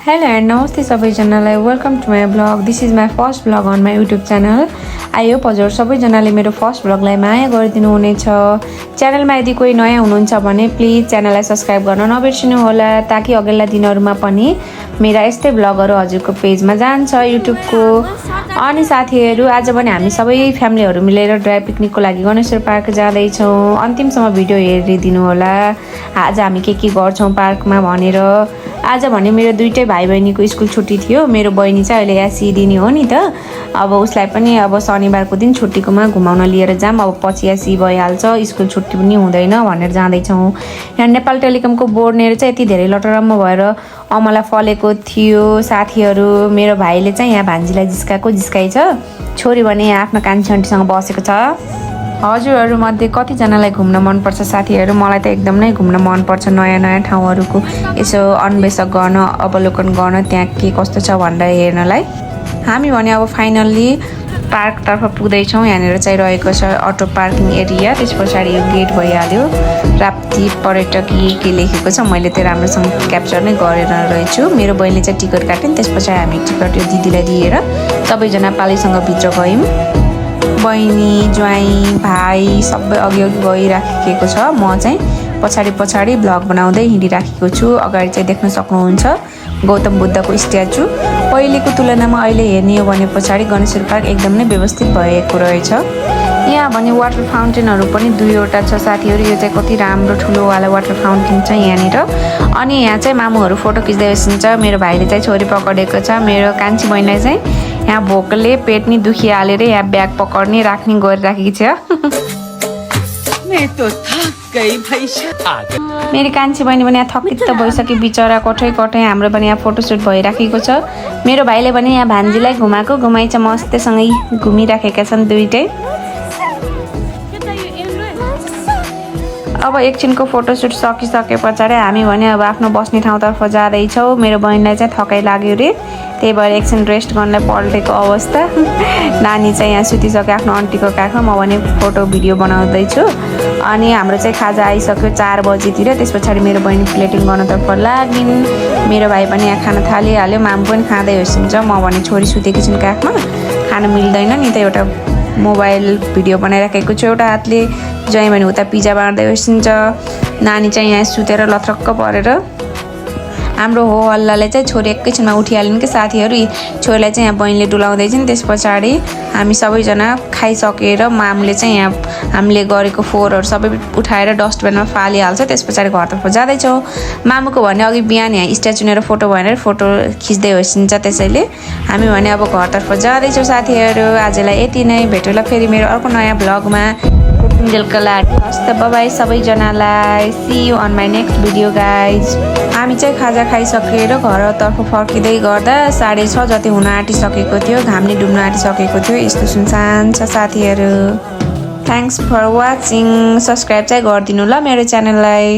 Hello and namaste सबैजनालाई welcome to my blog this is my first blog on my YouTube channel I hope हजुर सबैजनाले मेरो first ब्लगलाई माया गरिदिनु हुनेछ च्यानलमा यदि कोही नयाँ हुनुहुन्छ भने प्लिज च्यानललाई सब्सक्राइब गर्न नबिर्सिनु होला ताकि अघिल्ला दिनहरुमा पनि मेरा यस्तै ब्लगहरु हजुरको पेजमा जान्छ युट्युबको अनि साथीहरु आज पनि हामी सबै फ्यामिलीहरु मिलेर ड्राई पिकनिकको लागि गणेशपुर पार्क जाँदै छौं अन्तिमसम्म भिडियो हेरिदिनु होला आज हामी के गर्छौं पार्कमा भनेर आज भने मेरो दुईटै भाइ बहिनीको स्कुल छुट्टी थियो मेरो बहिनी चाहिँ अहिले एससी दिने हो नि त अब उसलाई पनि अब शनिबारको दिन छुट्टीकोमा घुमाउन लिएर जाम अब पछि एससी भइहाल्छ स्कुल छुट्टी पनि हुँदैन भनेर जाँदै छौं यहाँ नेपाल टेलिकमको बोर्डनेर चाहिँ यति धेरै लटरम्म भएर अमला फलेको थियो साथीहरु मेरो भाइले चाहिँ यहाँ भान्जीलाई जिस्काइ छ छोरी भने यहाँ आफ्नो कान्छी आन्टीसँग बसेको छ हजुरहरु मध्ये कति जनालाई घुम्न मन पर्छ साथीहरु मलाई त एकदम नै घुम्न मन पर्छ नयाँ नयाँ ठाउँहरुको यसो अन्वेषण गर्न अवलोकन गर्न त्यहाँ के कस्तो छ भनेर हेर्नलाई हामी भने अब फाइनल्ली पार्क तर्फ पुग्दै छौं यहाँनेर चाहिँ रहेको छ अटो पार्किङ एरिया त्यसपछि यो गेट भइहाल्यो प्राप्ति पर्यटकीय के लेखेको छ मैले त्यो राम्रोसँग क्याप्चर नै गरेर रहेछु मेरो बहिनीले चाहिँ टिकट काट्यो त्यसपछि हामी टिकट यो दिदीलाई दिएर सबैजना पालीसँग भित्र गयौं बहिनी ज्वाई भाइ सबै अघि गइराखेको छ म चाहिँ पछाडी ब्लग बनाउँदै हिँडिराखेको छु अगाडि चाहिँ देख्न सक्नुहुन्छ गौतम बुद्धको स्ट्याचु पहिलेको तुलनामा अहिले हेर्ने हो भने पछाडी गणेशपुर पार्क एकदम नै व्यवस्थित भएको रहेछ यहाँ भने वाटर फाउन्टेनहरु पनि दुईवटा छ साथीहरु यो चाहिँ कति राम्रो ठुलो वाला वाटर फाउन्टेन छ यहाँनिर अनि यहाँ चाहिँ मामुहरु फोटो खिच्दै बसिन्छ मेरो भाइले चाहिँ छोरी पकडेको छ मेरो कान्छी बहिनीलाई चाहिँ यहाँ भोकले पेट नि दुखिहालेर यहाँ ब्याग पकड्ने राख्ने गरिराखेकी छ मेरो कान्छी बहिनी पनि यहाँ थकित त भइसक्यो बिचरा कठै हाम्रो पनि यहाँ फोटोसुट भइराखेको छ मेरो भाइले पनि यहाँ भान्जीलाई घुमाइ छ मस्तैसँगै घुमिराखेका छन् दुईटै अब एकछिनको फोटोसुट सकिसके पछाडी हामी भने अब आफ्नो बस्ने ठाउँतर्फ जाँदै छौं मेरो बहिनीलाई चाहिँ थकाइ लाग्यो रे त्यही भएर एकछिन रेस्ट गर्नलाई पल्टेको अवस्था नानी चाहिँ यहाँ सुतिसक्यो आफ्नो आन्टीको काखमा म भने फोटो भिडियो बनाउँदै छु अनि हाम्रो चाहिँ खाजा आइसक्यो 4 बजेतिर त्यसपछि मेरो बहिनी प्लेटिङ गर्नतर्फ लागिन् मेरो भाइ पनि यहाँ खाना थालिहाल्यो माम पनि खाँदै होसिन्छ म भने छोरी सुतेकी छिन् काखमा खान मिल्दैन नि त एउटा मोबाइल भिडियो बनाइराखेको छु एउटा हातले जय भने उता पिज्जा बाँड्दै होसिन्छ नानी चाहिँ यहाँ सुतेर लथ्रक्क परेर हाम्रो हो हल्लाले चाहिँ छोरी एकैछिनमा उठिहालिन् के साथीहरु छोरीलाई चाहिँ यहाँ बहिनीले डुलाउँदै छिन् त्यसपछि हामी सबैजना खाइसकेर मामले चाहिँ यहाँ हामीले गरेको फोहोरहरु सबै उठाएर डस्टबिनमा फालिहाल्छ त्यसपछि घरतर्फ जाँदै छौं मामुको भने अघि बिहान यहाँ स्ट्याचु लिएर फोटो भनेर फोटो खिच्दै होसिन्छ त्यसैले हामी भने अब घरतर्फ जाँदै छौं साथीहरु आजलाई यति नै भेटौँला फेरि मेरो अर्को नयाँ ब्लगमा एन्जलका लागि हस्त बाइ सबैजनालाई see you on my next video guys हामी चाहिँ खाजा खाइसकेर घरतर्फ फर्किँदै गर्दा 6:30 जति हुन आँटिसकेको थियो घाम नि डुब्न आँटिसकेको थियो यस्तो सुनसान छ साथीहरु थ्यांक्स फर वाचिङ सब्स्क्राइब चाहिँ गरिदिनु ल मेरो च्यानललाई